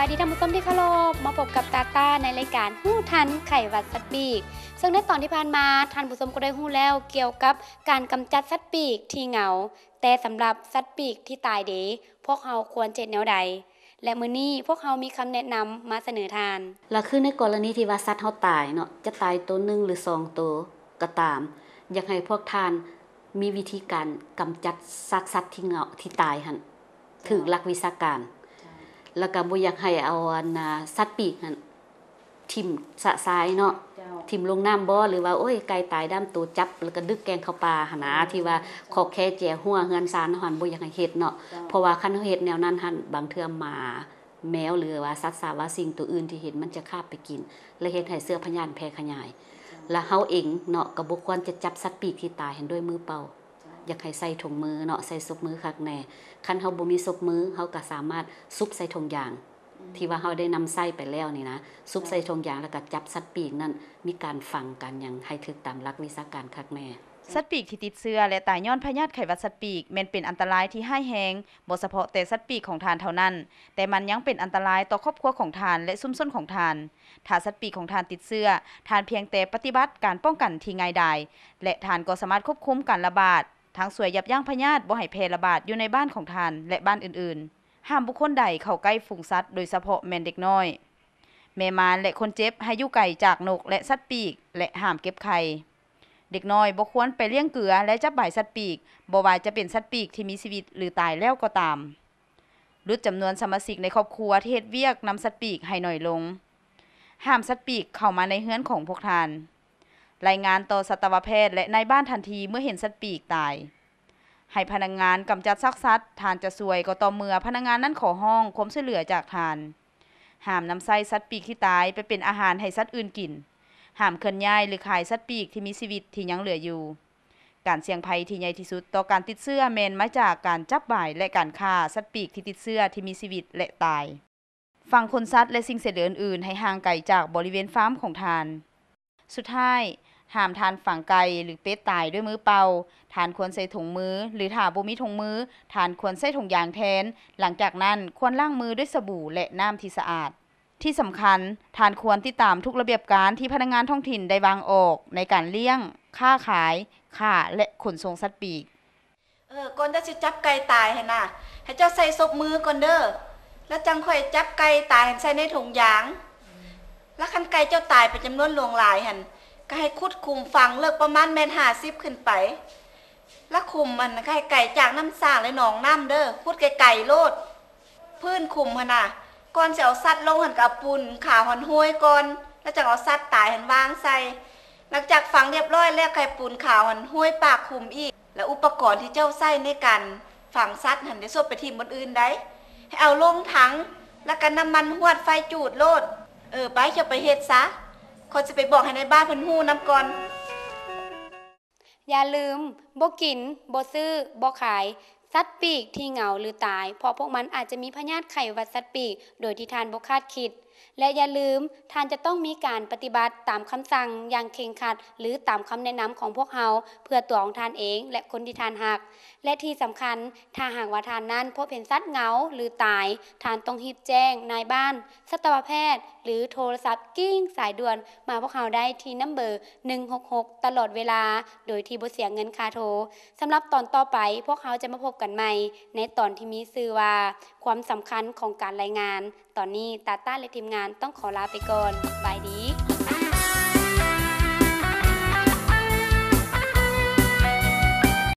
ສະບາຍດີທ່ານຜູ້ຊົມທີ່ເຄົາລົບ, ມາພົບກັບຕາຕາໃນລາຍການຮູ້ທັນໄຂ້ຫວັດສັດປີກ. ເຊິ່ງໃນຕອນທີ່ຜ່ານມາ, ທ່ານຜູ້ຊົມກໍໄດ້ຮູ້ແລ້ວກ່ຽວກັບການກຳຈັດສັດປີກທີ່ເຫງົາ. ແຕ່ສຳລັບສັດປີກທີ່ຕາຍເດ, ພວກເຮົາຄວນຈະເຮັດແນວໃດ? ແລະ ມື້ນີ້ພວກເຮົາມີຄຳແນະນຳມາສະເໜີທ່ານ. ລະຄືໃນກໍລະນີທີ່ວ່າສັດເຮົາຕາຍເນາະ, ຈະຕາຍໂຕໜຶ່ງ ຫຼື ສອງໂຕກໍຕາມ, ຢາກໃຫ້ພວກທ່ານມີວິທີການກຳຈັດຊາກສັດທີ່ເຫງົາ ທີ່ຕາຍຫັ້ນ ເຈົ້າ ຖືກຫຼັກວິຊາການ. ເຈົ້າ. ລະກະບໍ່ຢາກໃຫ້ເອົາອັນນາ ສັດປີກຫັ້ນ ຖິ້ມຊະຊາຍເນາະ, ເຈົ້າ ຖິ້ມລົງນ້ຳບໍ່ ຫຼືວ່າ ໂອ້ຍ ໄກ່ຕາຍດຳໂຕ ຈັບແລ້ວກໍດຶກແກ່ງເຂົ້າປ່າຫັ້ນນະ ເຈົ້າ ທີ່ວ່າ ເຈົ້າ ຂອບແຄແຈຮົ້ວເຮືອນຊານເຮົາຫັ້ນ ບໍ່ຢາກໃຫ້ເຮັດເນາະ. ເຈົ້າ. ເພາະວ່າຄັນເຮົາເຮັດແນວນັ້ນຫັ້ນ ບາງເທື່ອໝາ ແມວ ຫຼືວ່າສັດສາວາສິ່ງໂຕອື່ນທີ່ເຫັນ ມັນຈະຄາບໄປກິນ ແລະ ເຮັດໃຫ້ເຊື້ອພະຍາດແຜ່ຂະຫຍາຍ. ເຈົ້າ. ລະເຮົາເອງເນາະ ກໍບໍ່ຄວນຈະຈັບສັດປີກທີ່ຕາຍຫັ້ນດ້ວຍມືເປົ່າ. ເຈົ້າ. ຢາກໃຫ້ໃສ່ຖົງມືເນາະ, ໃສ່ສົບມືຄັກແນ່. ຄັນເຮົາບໍ່ມີສົບມື ເຮົາກໍສາມາດຊຸບໃສ່ຖົງຢາງ ອືມ ທີ່ວ່າເຮົາໄດ້ນຳໃຊ້ໄປແລ້ວນີ້ນະ, ຊຸບໃສ່ຖົງຢາງ ເຈົ້າ ແລ້ວກໍຈັບສັດປີກນັ້ນ ມີການຝັງການຫຍັງໃຫ້ຖືກຕາມຫຼັກວິຊາການຄັກແນ່. ສັດປີກທີ່ຕິດເຊື້ອ ແລະ ຕາຍຍ້ອນພະຍາດໄຂ້ຫວັດສັດປີກ ແມ່ນເປັນອັນຕະລາຍທີ່ຮ້າຍແຮງ, ບໍ່ສະເພາະແຕ່ສັດປີກຂອງທ່ານເທົ່ານັ້ນ, ແຕ່ມັນຍັງເປັນອັນຕະລາຍຕໍ່ຄອບຄົວຂອງທ່ານ ແລະ ຊຸມຊົນຂອງທ່ານ. ຖ້າສັດປີກຂອງທ່ານຕິດເຊື້ອ, ທ່ານພຽງແຕ່ປະຕິບັດການປ້ອງກັນທີ່ງ່າຍດາຍ ແລະ ທ່ານກໍສາມາດຄວບຄຸມການລະບາດ, ທັງຊ່ວຍຢັບຢັ້ງພະຍາດບໍ່ໃຫ້ແຜ່ລະບາດຢູ່ໃນບ້ານຂອງທ່ານ ແລະ ບ້ານອື່ນໆ. ຫ້າມບຸກຄົນໃດເຂົ້າໃກ້ຝູງສັດ, ໂດຍສະເພາະແມ່ນເດັກນ້ອຍ, ແມ່ມານ ແລະ ຄົນເຈັບ ໃຫ້ຢູ່ໄກຈາກນົກ ແລະ ສັດປີກ ແລະ ຫ້າມເກັບໄຂ່. ເດັກນ້ອຍບໍ່ຄວນໄປລ້ຽງເກືອ ແລະ ຈັບບາຍສັດປີກ, ບໍ່ວ່າຈະເປັນສັດປີກທີ່ມີຊີວິດ ຫຼື ຕາຍແລ້ວກໍຕາມ. ຫຼຸດຈຳນວນສະມາຊິກໃນຄອບຄົວທີ່ເຮັດວຽກນຳສັດປີກໃຫ້ໜ້ອຍລົງ. ຫ້າມສັດປີກເຂົ້າມາໃນເຮືອນຂອງພວກທ່ານ. ລາຍງານຕໍ່ສັດຕະວະແພດ ແລະ ນາຍບ້ານທັນທີເມື່ອເຫັນສັດປີກຕາຍ. ໃຫ້ພະນັກງານກຳຈັດຊາກສັດ, ທ່ານຈະຊ່ວຍກໍຕໍ່ເມື່ອພະນັກງານນັ້ນຂໍຮ້ອງຄວາມຊ່ວຍເຫຼືອຈາກທ່ານ. ຫ້າມນຳໃຊ້ສັດປີກທີ່ຕາຍໄປເປັນອາຫານໃຫ້ສັດອື່ນກິນ. ຫ້າມເຄື່ອນຍ້າຍ ຫຼື ຂາຍສັດປີກທີ່ມີຊີວິດທີ່ຍັງເຫຼືອຢູ່. ການສ່ຽງໄພທີ່ໃຫຍ່ທີ່ສຸດຕໍ່ການຕິດເຊື້ອແມ່ນມາຈາກການຈັບບາຍ ແລະ ການຂ້າສັດປີກທີ່ຕິດເຊື້ອທີ່ມີຊີວິດ ແລະ ຕາຍ. ຝັງຂົນສັດ ແລະ ສິ່ງຊ່ວຍເຫຼືອອື່ນໆໃຫ້ຫ່າງໄກຈາກບໍລິເວນຟາມຂອງທ່ານ. ສຸດທ້າຍ, ຫ້າມທ່ານຝັງໄກ່ ຫຼື ເປັດຕາຍດ້ວຍມືເປົ່າ. ທ່ານຄວນໃສ່ຖົງມື ຫຼື ຖ້າບໍ່ມີຖົງມື, ທ່ານຄວນໃສ່ຖົງຢາງແທນ. ຫຼັງຈາກນັ້ນ, ຄວນລ້າງມືດ້ວຍສະບູ ແລະ ນ້ຳທີ່ສະອາດ. ທີ່ສຳຄັນ, ທ່ານຄວນຕິດຕາມທຸກລະບຽບການທີ່ພະນັກງານທ້ອງຖິ່ນໄດ້ວາງອອກໃນການລ້ຽງ, ຄ້າຂາຍ, ຂ້າ ແລະ ຂົນສົ່ງສັດປີກ. ເອີ, ກ່ອນເຈົ້າຊິຈັບໄກ່ຕາຍຫັ້ນນະ, ໃຫ້ເຈົ້າໃສ່ສົບມືກ່ອນເດີ, ແລ້ວຈັ່ງຄ່ອຍຈັບໄກ່ຕາຍຫັ້ນໃສ່ໃນຖົງຢາງ. ແລ້ວຄັນໄກ່ເຈົ້າຕາຍເປັນຈຳນວນຫຼວງຫຼາຍຫັ້ນ, ກໍໃຫ້ຂຸດຂຸມຝັງເລິກປະມານແມັດຫ້າສິບຂຶ້ນໄປ. ແລ້ວຂຸມຫັ້ນກໍໃຫ້ໄກຈາກນ້ຳສ້າງ ແລະ ໜອງນ້ຳເດີ, ຂຸດໄກໆໂລດ. ພື້ນຂຸມຫັ້ນນະ, ກ່ອນຊິເອົາສັດລົງຫັ້ນ ກໍເອົາປູນຂາວຫັ້ນໂຮຍກ່ອນ, ແລ້ວຈັ່ງເອົາສັດຕາຍຫັ້ນວາງໃສ່. ຫຼັງຈາກຝັງລຽບຮ້ອຍແລ້ວ ກໍໃຫ້ປູນຂາວຫັ້ນໂຮຍປາກຂຸມອີກ. ແລະ ອຸປະກອນທີ່ເຈົ້າໃຊ້ໃນການຝັງສັດຫັ້ນ ຢ່າສົບໄປຖິ້ມບ່ອນອື່ນໃດ໋. ໃຫ້ເອົາລົງຖັງ ແລ້ວກໍນ້ຳມັນຫວດໄຟຈູດໂລດ. ເອີ, ໄປ, ເຈົ້າໄປເຮັດຊະ. ຂ້ອຍຊິໄປບອກໃຫ້ນາຍບ້ານເພິ່ນຮູ້ນຳກ່ອນ. ຢ່າລືມ, ບໍ່ກິນ, ບໍ່ຊື້, ບໍ່ຂາຍ ສັດປີກທີ່ເຫງົາ ຫຼື ຕາຍ ເພາະພວກມັນອາດຈະມີພະຍາດໄຂ້ຫວັດສັດປີກໂດຍທີ່ທ່ານບໍ່ຄາດຄິດ. ແລະ ຢ່າລືມ, ທ່ານຈະຕ້ອງມີການປະຕິບັດຕາມຄຳສັ່ງຢ່າງເຄັ່ງຄັດ ຫຼື ຕາມຄຳແນະນຳຂອງພວກເຮົາ ເພື່ອຕົວຂອງທ່ານເອງ ແລະ ຄົນທີ່ທ່ານຮັກ. ແລະ ທີ່ສຳຄັນ, ຖ້າຫາກວ່າທ່ານນັ້ນພົບເຫັນສັດເຫງົາ ຫຼື ຕາຍ, ທ່ານຕ້ອງຮີບແຈ້ງນາຍບ້ານ, ສັດຕະວະແພດ ຫຼື ໂທລະສັບກິ້ງສາຍດ່ວນມາພວກເຮົາໄດ້ທີ່ນຳເບີ ໜຶ່ງຫົກຫົກ ຕະຫຼອດເວລາ ໂດຍທີ່ບໍ່ເສຍເງິນຄ່າໂທ. ສຳລັບຕອນຕໍ່ໄປ, ພວກເຮົາຈະມາພົບກັນໃໝ່ໃນຕອນທີ່ມີຊື່ວ່າ ຄວາມສຳຄັນຂອງການລາຍງານ. ຕອນນີ້ ຕາຕ້າ ແລະ ທີມງານຕ້ອງຂໍລາໄປກ່ອນ. ບາຍດີ.